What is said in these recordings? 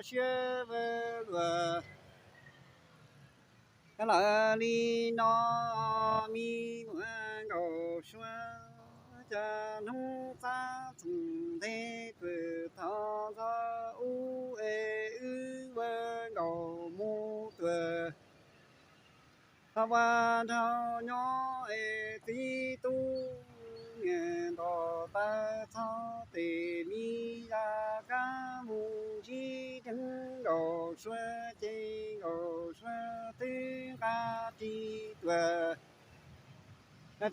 siab vaj luam. Lawv li no, me muam nkaus suab, cas hnub txab txoom ntej tuam thov ntxov ub es wb vaj nkaus mus tuam. Thov vaj nraug nyob es txiv tub niam ntaus taw txhob tes me ya kab mus ntsib deev nkaus suab ces nkaus suab twb nqa ris tuam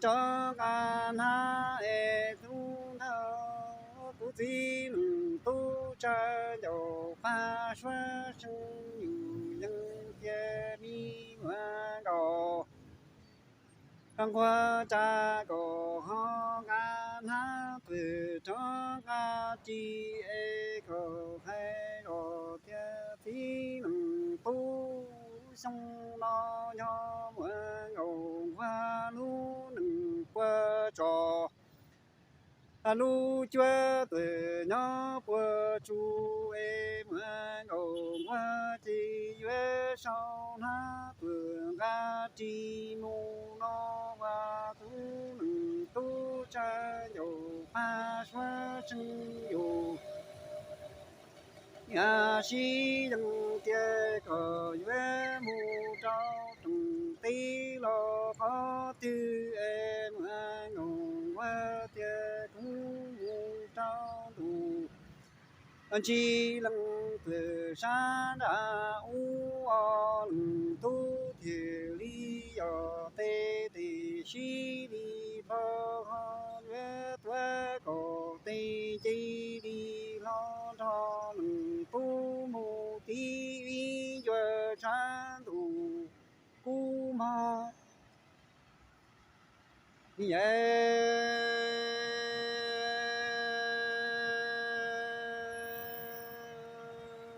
rov nqa hnab es hnub nrau kuv txiv leej tub tsa ncaus pab suab seej yus yeej tias me muam nkaus nquag tsa kom ho nqa hnab tuam rov nqa ris es kom hais los tias txiv leej tub xyoo no yog muam nkaus nquag lub neej puas tso lub cuab tuam nyob puas tsu es muam nkaus nquag ces yuav sau hnab tuam nqa ris mus no ua kuv leej tub tsa ncaus pab suab seej yus. Niam sib yeej tias kom yuav mus rau rooj teb los qhov twg es muam nkaus nquag tias kuv mus rau ntuj ntsis leej twg sab nrad ub os leej tub thiaj li yog tej tes sib li plho ho yuav tuav kaum tes nce li hlo nrog leej tub mus tib vib ncua tshav ntuj kub mog.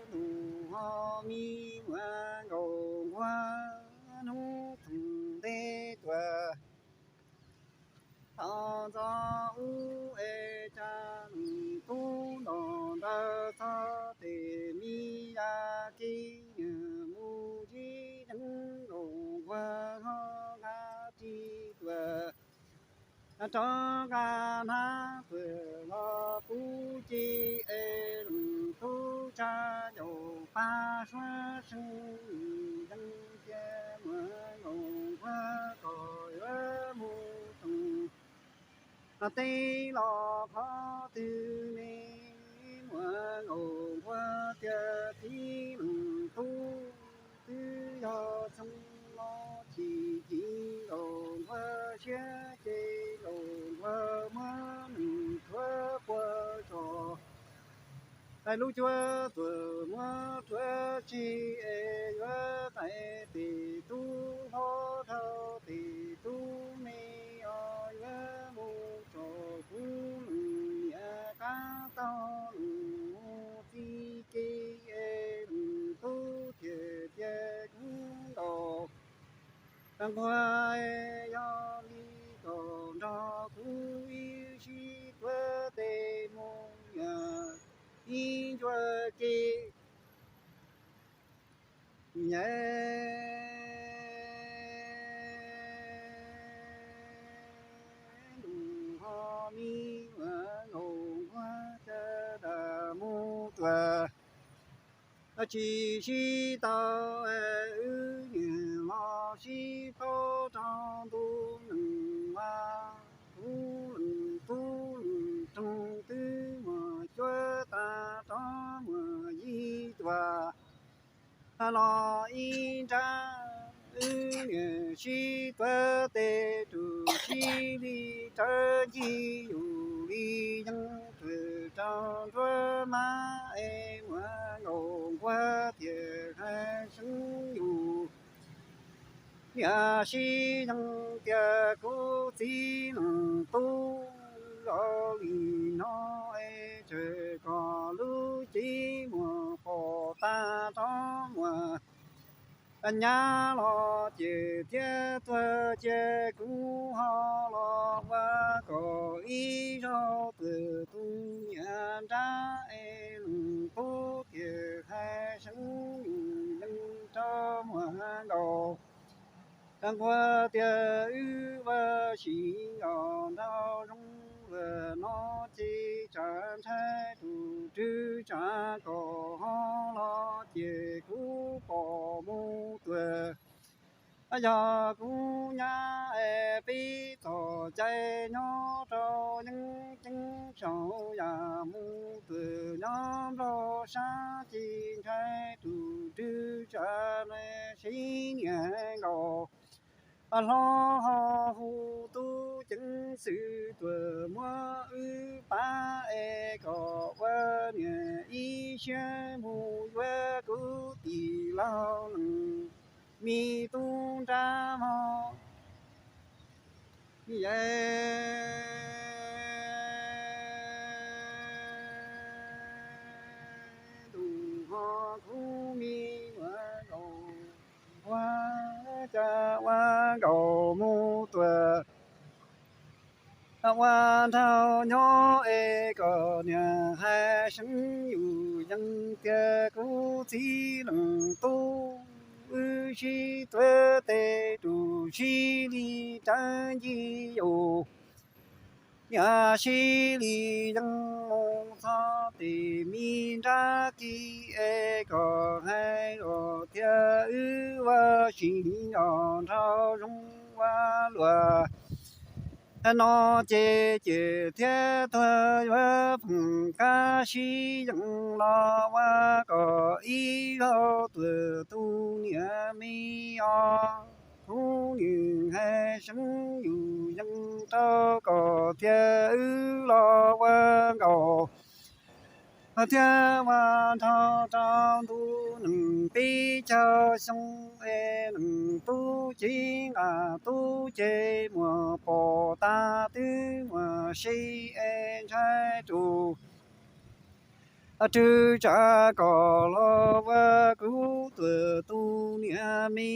Ntuj ho me muam nkaus nquag hnub txoom ntej tuam thov ntxov ub es tsa leej tub ntaus ntaw txhob tes me ya kib mus ntsib deev nkaus nquag ho nqa ris tuam rov nqa hnab tuam los kuv ci es leej tub tsa ncaus pab suab seej yus yeej tias muam nkaus nquag kom yuav mus rooj teb los qhov twg ne muam nkaus nquag tias txiv leej tub twb yog xyoo no chim ci nkaus nquag siab ces nkaus nquag muab neej rhuav puas tso hais lub cuab tuam muab rhuav tseg es yuav qais tes tub hlob dhau tes tub me os yuav mus tso kuv leej niam qab tau leej txiv ke es leej tub thiaj tias kuv nkaus nquag yog li kom nrog kuv ib sib tuav tes mus yam ib ncua ke. Nyab ntuj ho me muam nkaus nquag caj dab mus tuam tsis sib tau wb niam los sib paub rau ntu neej mas kuv leej tub leej roog twb muaj cuab tas rov muaj yig tuam los ib nrab wb niam sib tuav tes rau sib li rawv ncig yus li yeej tuam rau nruab mab es muam nkaus nquag thiaj hais seev yus. Niam sib yeej tias kuv txiv leej tub zoo li no es tseg kom lub cev muag pom tas rov muag nyab los ces thiab tuag ces kuv ho los ua kom ib zaug tuag tus niam nrab es leej tub tias hais seev yus yeej rau muag nkaus. Nquag tias wb ua si nkaus nraum zoov luag no ces tsam ntshai tus rwg tsam kom ho los ces kuv pom mus tuag. Yog kuv nyab es peb txom cai nyob rau yeeb ceeb saum yam mus tuag nyob nplog sab ces ntshai tus rwg tsam sib nias nkaus. Hlob ho hu tub ceev xwm tuaj muab wb pab es kom ua niam ib siab mus yuav kuv tim laug leej me tub nrab mog. Ntuj ho khub me ua nkaus, ua cas ua nkaus mus tuaj ua nraug nyob es kom niam hais seev yus yeej tias kuv txiv leej tub wb sib tuav tes tus sib li rawv ncig yus. Niam sib li yeej mus txog tim me nrab kis es kom hais los thiab wb ua si os nraug zoov ua luaj no ces ces thiab tuag yuav pheej kab sib yeej los ua kom ib zaug tuag tus niam me os. Khub niam hais seev yus yeej rau kom thiab wb los ua nkaus thiab ua nraug rau ntu nees peb caug xyoo es nees tub cev nqa tub cev muag pom tas twb muag si es ntshai tus rwg tsam kom los ua kuv tuag tus niam me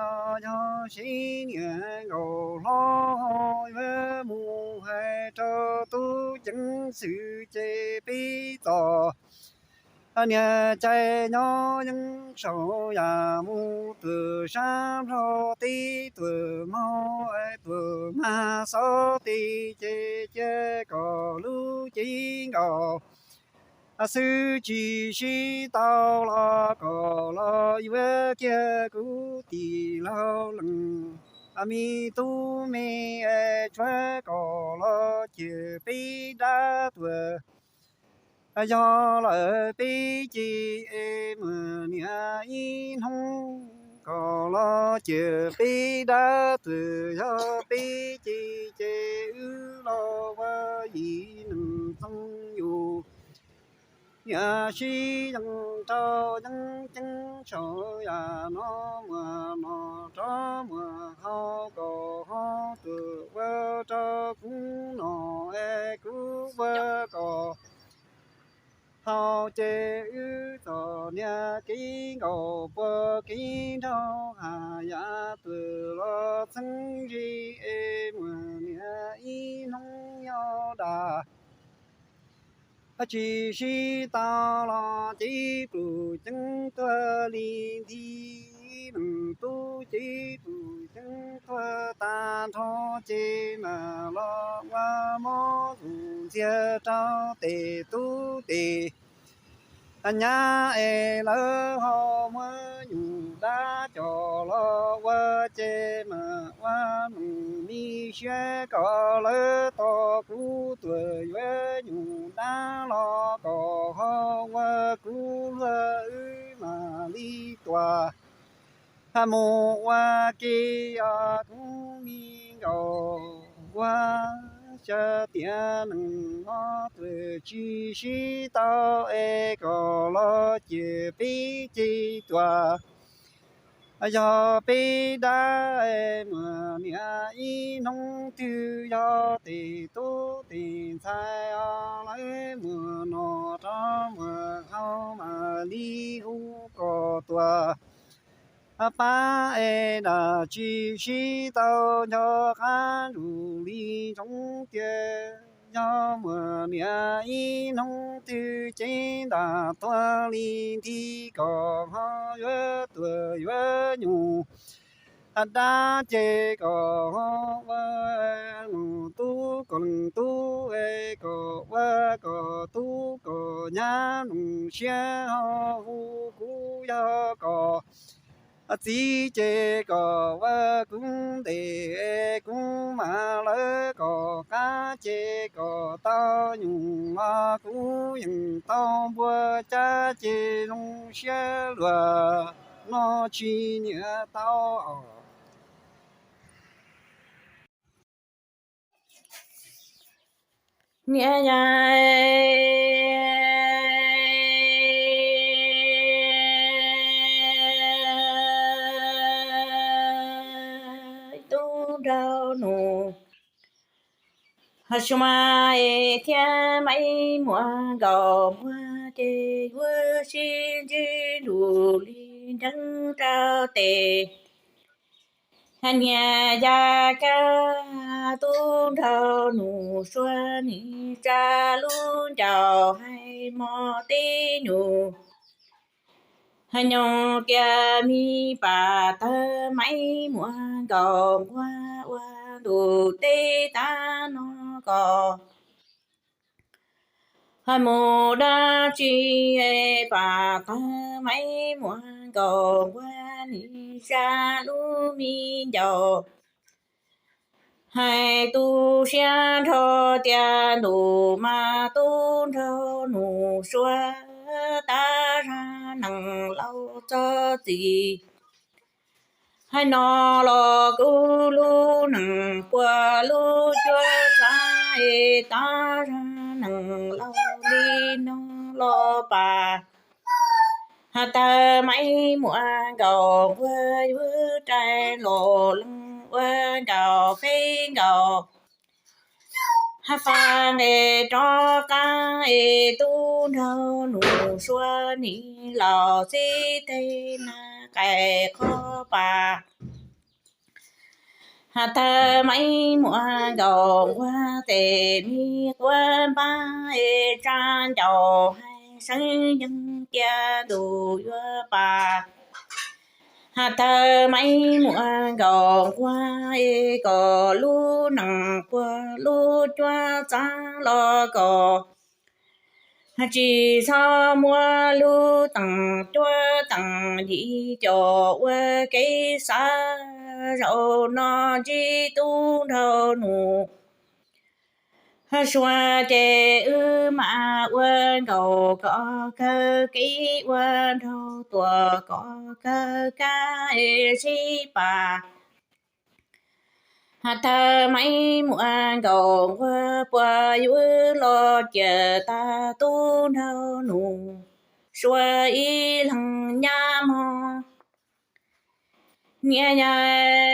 os. Yog sib nias nkaus hlob ho yuav mus hais rau tub ceev xwm ces peb txom niag cai nyob yeeb saum yam mus tuag sab nplog teb tuag mog tuag mag xob tes ces cia kom lub cev nkaus xwb tsis sib tau los kom los yuav kiag kuv tim laug leej me tub me es tsuav kom los ces peb dab tuag. Yog lawm peb ces es muag niam ib hnub kom los ces peb dab tuag. Yog peb ces ces wb los ua yim neeg txooj yus. Niam sib yeej rau yeeb ceeb saum yam no muag no rov muag hau kom ho tuag ua rau kuv no es kuv ua kom hau ces wb txom niag kev nkaus puag kev nraug has yam tuag los txheeb ze es muag niam ib hnub yog dam tsis sib tau los ces pluj ceeb tuag li nthi. Neeg tub ces pluj ceeb tuag tag nrho ces mam los ua mob tus ntxiag rau tes tub tes nyab es lawv ho muab nyuj dab coj los ua ces mam ua neeg me siab kom lawv tos kuv tuag yuav nyuj dab los kom ho ua kuv luag wb mam li tuaj mus ua ke os khub me nkaus. Ua xyov tias neeg no tuag tsis sib tau es kom los ces peb ces tuaj. Yog peb dab es muag niam ib hnub twg yog tes tub tes ntxhais os lawv muag no rov muag hau mam li hu kom tuaj pab es dam tsis sib tau nco qab zus li ntsoov tias Yog muaj niam ib hnub twg cev ntaj tuag li nthi kom ho yuav tuag yuav nyuj dab ces kom ho ua tub kom leej tub, kom ua kom tub kom nyab nug siab ho hu kuv yog kom txiv ces kom ua kuv ntes kuv mas lawv kom qab ces kom tau nyuj os kuv yeej tau npua cab ces zoo siab luag no tsis nyiam tau os. Niam yais tub nraug nus, ho Suav es thiab Maiv Muas Nkaus Nquag ces yuav sib ntsib nrug li nreeb rau tes. Niam yais kab tub nraug nus Suav nim tsa lub ncaus hais mos tib nyuag nyoog tias me pam tawg Maiv Muas Nkaus Nquag ua ntu teb tag no kom ho mus dab tsi, pam tawg Maiv Muas Nkaus Nquag nim zaj lub me ncaus hais tu siab nrho tias ntus mas tub nraug nus Suav tab zag nees laus txog txiv. Hais no los kuv lub nees puag lub cuab txav es tab zag nees laus li no los pam. Has tawg Maiv Muas Nkaus Nquag yuav rais los lees ua nkaus peb nkaus. Has faj nqe rov qab es tub nraug nus Suav nim laus xib teg na qais qhov pam. Has tawg Maiv Muas Nkaus Nquag tes me quav npab es tsa ncaus hais seeb yeeg tias ntus yuav pam. Has tawg Maiv Muas Nkaus Nquag es kom lub nees puag lub cuab txav los kom tsis txhob muab lub teem cuab teem yim caum ua kev xav zaum no ntsib tub nraug nus Suav ces wb mam ua nkaus kom kawg kev ua nraug tuam kom kawg kab es sib pam. Has tawg Maiv Muas Nkaus Nquag puas yuav los ciam tag tub nraug nus Suav ib leeg nyab mog. Niam yais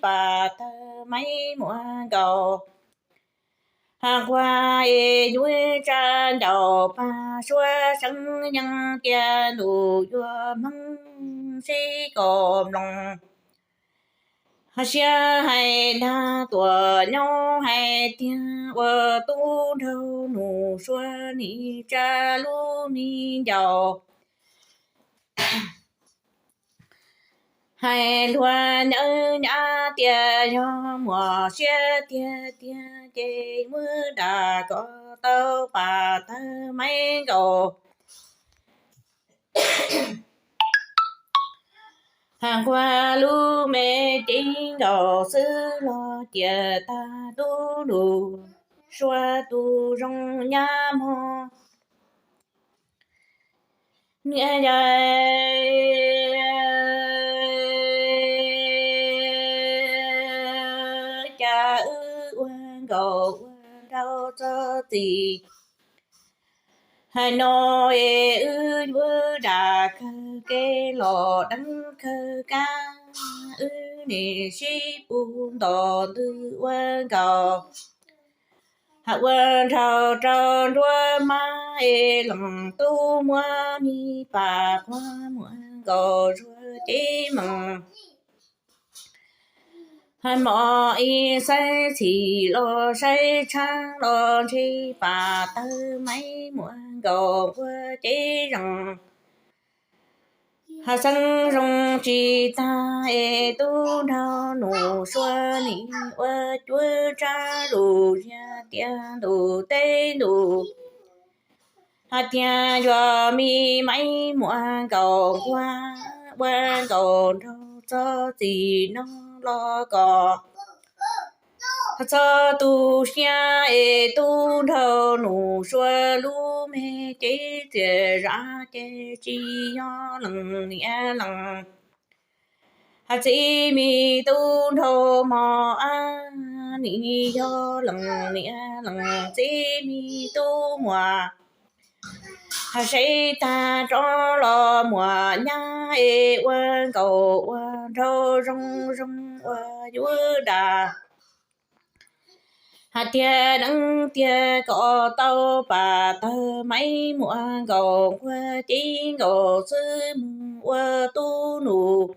pam tawg Maiv Muas Nkaus Nquag es yuav tsa ncaus pab Suav seeb yeeg tias ntus yuav hmeej sib kom mloog. Siab hais dag tuam nyob hais tiag ua tub nraug nus Suav nim tsa lub me ncaus hais luag ncaws nyab tias yog muaj siab tiag tiag ces muab dag kom tau pam tawg Maiv Nkaus Nquag lub me cev nkaus xwb los ciam tag tub nraug Suav tus zoo nyab mog. Niam yais cas wb ua nkaus ua nraug txog txiv. Hais no es wb yuav dag kawg kev los deev kawg kab, wb nim sib pug nto ntws ua nkaus. Hais ua nraug rau nruab mab es leej tub muab me pam quag muas nkaus zuag ces moog. Hab mos ib xaiv txhim los saib tshab los ntshe pas tawg maib muam nkaus nquag ces zoo. Hab xeeb zoo tsis tag es tub nraug nus sua nim ua cuab tsav lug ziag tias ntus teb ntus. Hab tias yuav me maib muam nkaus nquag ua nkaus nraug txog txim no los kom txog tu siab es tub nraug nus sua lub me cev txias zam ces tsis yog leej niam leej. Hab txiv me tub nraug mos ab nim yog leej niam leej txiv me tub muam. Hab seb tag tso los muam nyab es ua nkaus ua nraug zoo zoo ua yuav dam. Hab tiag deev tiag kom tau pas tawg maib muam nkaus nquag ces nkaus xwb moog ua tub nus.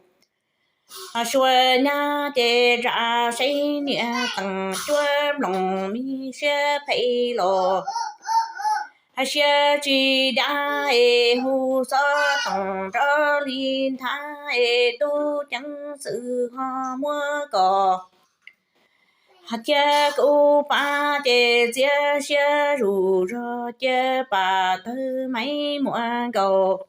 Hab sua nyab ces zam seb niam teem cuab mloog me siab phem los hab siab tsis dab es hu xob toom nrov li nthav es tub ceev xwm ho muab kom. Hab cia kuv pab ces txiav siab zuj zog cia pas tawg maib muam nkaus.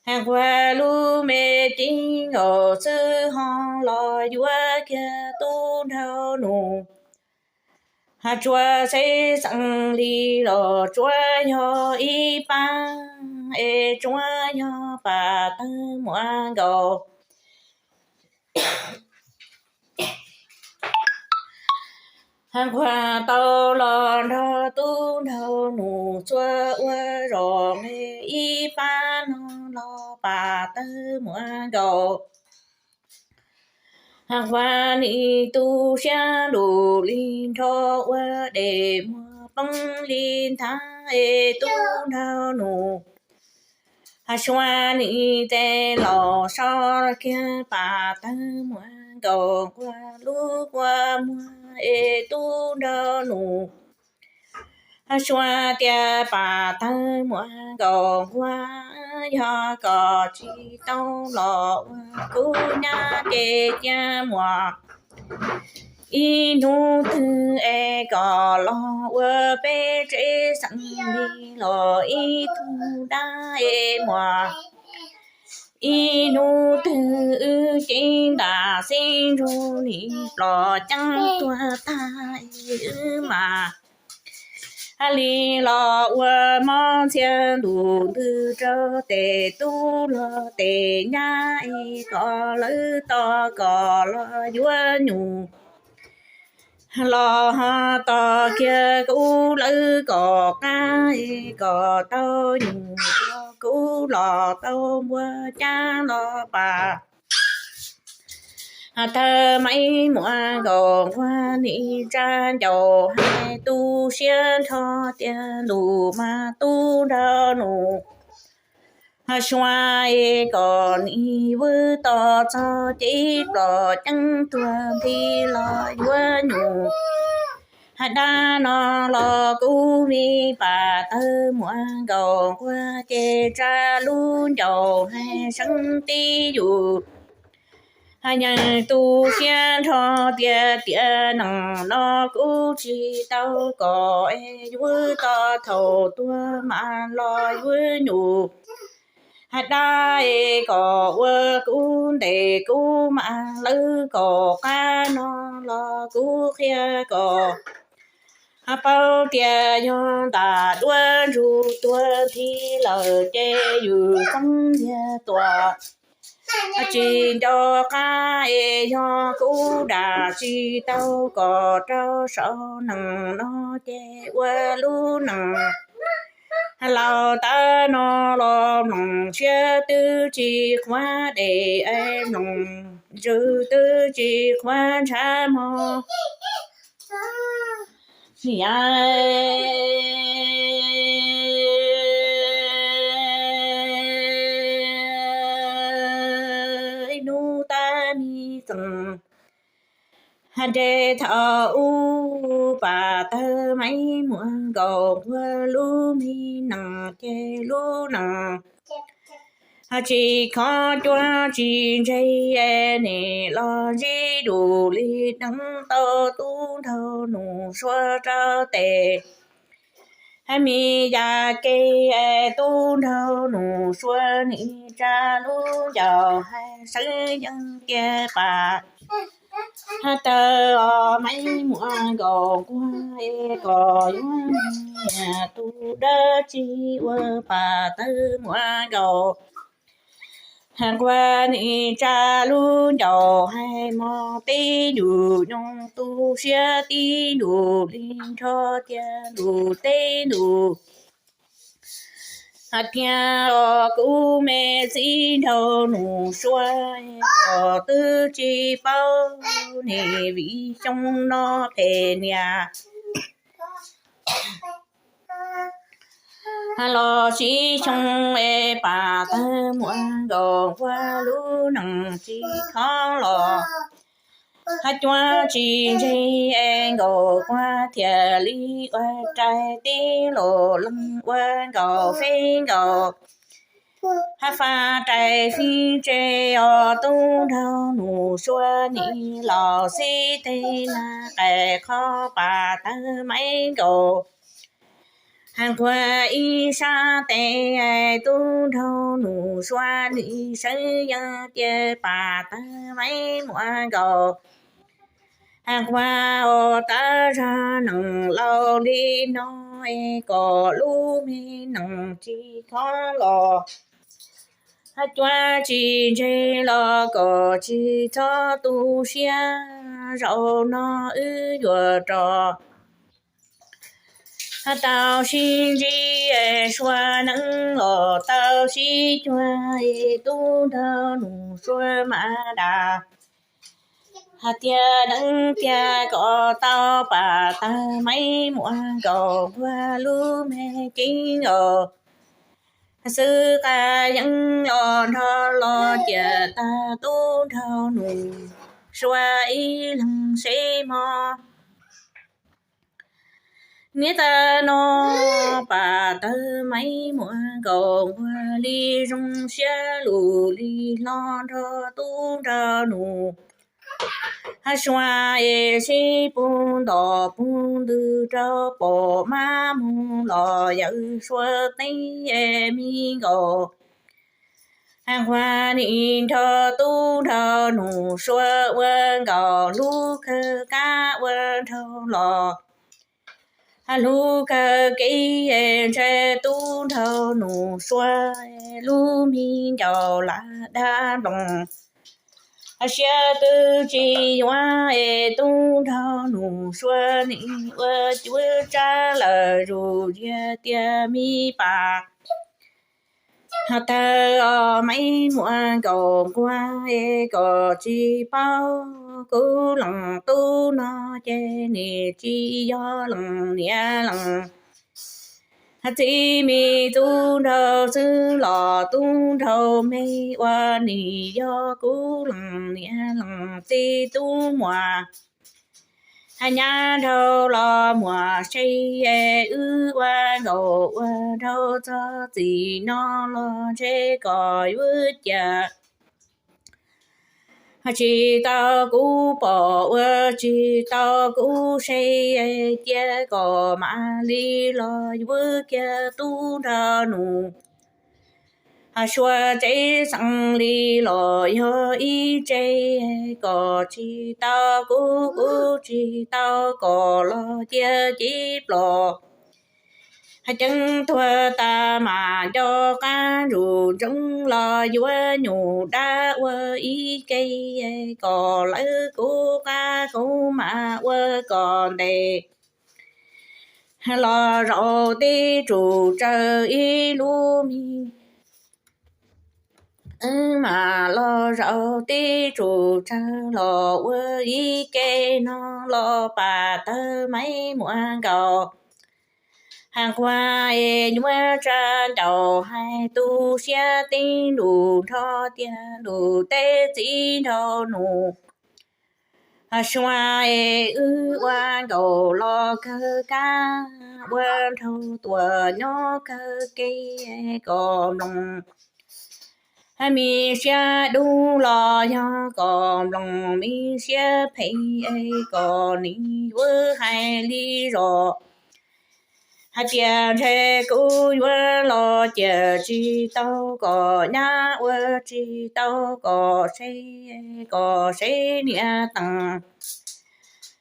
Hab nquag lub me cev nkaus xwb ho los yuav kiag tub nraug nus. Hab tsuas xeeb xeeb li los tsuas yog ib pab es tsuas yog pas tawg muam nkaus. Hab nquag tau los nrog tub nraug nus txua ua zos nqe ib pab no los pas tawg muam nkaus. Hab nquag nim tu siab lug li nrho ua dej muag poob li nthav es tub nraug nus. Hab sua nim tes los so kiag pas tawg muam nkaus nquag lub kua muag es tub nraug nus. Hab sua tias pas tawg muam nkaus nquag, yog kom tsis tau los ua kuv nyab ces cia muam ib hnub twg es kom los ua peb tsev xeem li los ib tug dab es muam. Ib hnub twg wb ceeb ntam xeeb ntsug nim plos ceeb tuag tag es wb mam li los ua mob ntxhiab ntuj ntwg rau tes tub los tes nyab es kom lawv tos kom los yuav nyuj. Los ho tos kiag kuv lawv kom qab es kom tau nyuj, kuv los tau npua cab los pas. Tawg maib muam nkaus nquag nim tsa ncaus hais tu siab nrho tias ntuj mas tub nraug nus. Hab sua es kom nim vwb tos txog cev plos ceeb tuag nthi los yuav nyuj. Hab dab no los kuv me pas tawg muam nkaus nquag ces tsa lub ncaus hais seeb tib yus. Hab yeej tu siab nrho tias tiam neej no kuv tsis tau kom es yuav tos thaum tuag mas los yuav nyuj. Hab dab es kom ua kuv ntes kuv mas lawv kom qab no los kuv qhia kom hab paub tias yog ntam duab ntsug tuag nthi lawm ces yus xeeb ntiag tuag. Tsis nco qab es yog kuv dam tsis tau kom rau saum neej no ces ua lub neej laus tag no los mloog siab twb tsis qhuav dej es mloog ntsws twb tsis qhuav ntshav mog. Niam, txees. Hais nres thaum ub pas tawg Maiv Muam Nkaus nquag lub me nees ces lub nees tsis khov cuab tsis ntseg, nim los zij dus li deev tau tub nraug Nus Sua rau tes. Hais me yam kev tub nraug Nus Sua nim tsa lub ncaus hais sawv yeej tias pas tawg Maiv Muam Nkaus nquag es kom yuav niam tus dab tsi ua pas tawg Muam Nkaus. Hais nquag nim tsa lub ncaus hais mos tib ntus nyoog tu siab tib ntus li nrho tiag ntus teb ntus. Hais tias os kuv me txiv nraug Nus Sua, kom twb tsis paub nim vim xyoo no phem niam los sib xyoo es pas tawg Muam Nkaus nquag lub nees tsis khov los hais cuab tsis ntseg es Nkaus nquag thiaj li ua rais tib los lees ua Nkaus feb Nkaus. Hais faj rais fij tse os tub nraug Nus Sua nim los xib teg na qais qhov pas tawg Maiv Nkaus. Hais nquag ib sab tes tub nraug Nus Sua nim sawv yeej tias pas tawg Maiv Muam Nkaus. Hais nquag ua tab zag nees laus li no es kom lub me nees tsis khov los hais cuab tsis ntseg los kom tsis txhob tu siab zaum no wb yuav rov tau sib ntsib Sua neeb los tau sib cuag tub nraug Nus Sua mam dam. Hais tias neeb tiag kom tau pas tawg Maiv Muam Nkaus nquag lub me cev Nkaus xwb qas yeeb los nrho los ciam tag tub nraug Nus Sua ib leeg seb mob. Niaj tag no pas tawg Maiv Muam Nkaus nquag li zoo siab lus li hlo nrog tub nraug Nus Sua es sib pug ntom pug ntws rau pom mab mus los yawm Sua teeb es me Nkaus. Hais nquag nim nrog tub nraug Nus Sua ua Nkaus hlub kawg kab ua nraug los hlub kawg kev ntshai tub nraug Nus Sua lub me ncaus lam dab nploos. Siab twb tsis yuav es tub nraug Nus Sua nim ua cuab tsab lawm zus ziag tias me pas tawg Maiv Muam Nkaus nquag es kom tsis paub kuv lees tub no ces nim tsis yog lees niam lees txiv me tub nraug xwb los tub nraug me ua nim yog kuv lees niam lees txiv tub muam. Hais nyab nraug los muam se es wb ua Nkaus ua nraug txog txim no los ntshe kom yuav cia tsis tau kuv pom ua tsis tau kuv se cia kom mam li los yuav cia tub nraug Nus Sua tsev xeem li los yog ib tse kom tsis tau kuv kuv tsis tau kom los cia cev plos. Ceeb tuag tas mam nco qab ntsuj ntsoov los yuav nyuj dab ua ib ke kom lawv kuv qab kuv mam ua kom ntes los zaum tib tsuj tsawg ib lub me wb mam los zaum tib tsuj tsawg los ua ib ke no los pas tawg Maiv Muam Nkaus. Hais nquag es nyuaj tsa ncaus hais tu siab tib ntus nrho tiag ntus teb txiv nraug Nus Hos sua es wb ua nkaus los kawg kab, ua nraug tuam nyob kawg kev kom mloog. Hos me siab dub los yog kom mloog, me siab phem es kom nim yuav hais li zos. Hais tias ntshe kuv yuav los ciam tsis tau kom nyab, ua tsis tau kom seb, kom seb niam tees.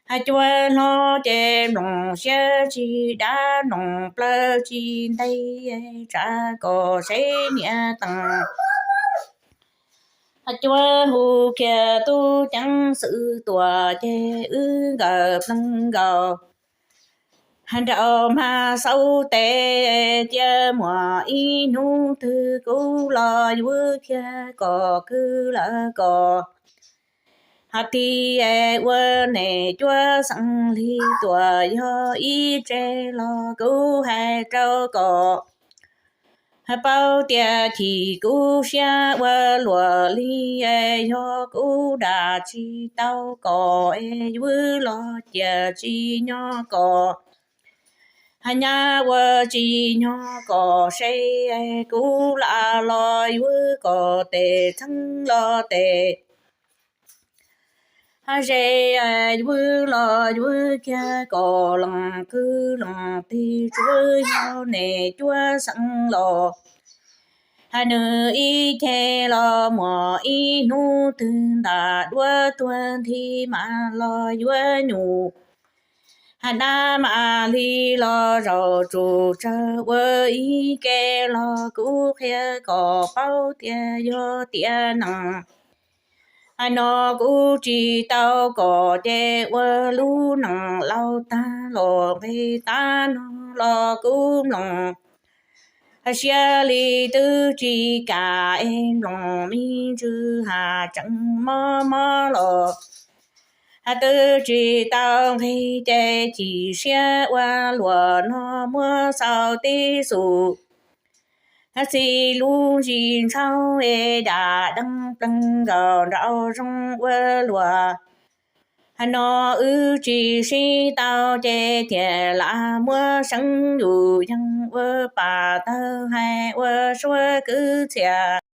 Hos cua hlob ces mloog siab tsis dab, mloog plaws tsis ntev, tsam kom seb niam tees. Hos cua hu kiag tub ceev xwm tuaj ces wb nkawm plees nkaus. Hos nraum mas xauv tes cia muaj ib hnub twg kuv los yuav kiag kom kwv lawm kom. Hos tig ua niam cuab xeeb li tuaj yog ib tse los kuv hais rau kom paub tias chim kuv siab ua luam li, yog kuv dam tsis tau kom es yuav los ciam tsis nyob kom. Hos nyab ua tsis nyob kom seb, kuv lam los yuav kom tes txheeb los tes. Hos ze yuav los yuav kiag kom lees kwv lees tij, tsuav yog niam cuab xeeb los. Hos nws ib ce los muaj ib hnub twg ntam duab tuag nthi mas los yuav nyuj. Hos dab mas li los zaum tsum tsawg ua ib ke los kuv qhia kom paub tias yog tiam neeg. Hos no kuv tsis tau kom ces ua lub neej laus tag los nqe tab no los kuv mloog. Hos siab li twb tsis kam es mloog me ntsis has tseem mob mob los. Hos twb tsis tau nqe ces chim siab ua luam no muab xaus tib xus. Hos txij lub ntsis ntshaub es dam deev plees nkaus nraum zoov ua luam. Hos no wb tsis sib tau ces thiaj lam muab seev yus yeeg ua pam tawg hais ua suab kwv txhiaj.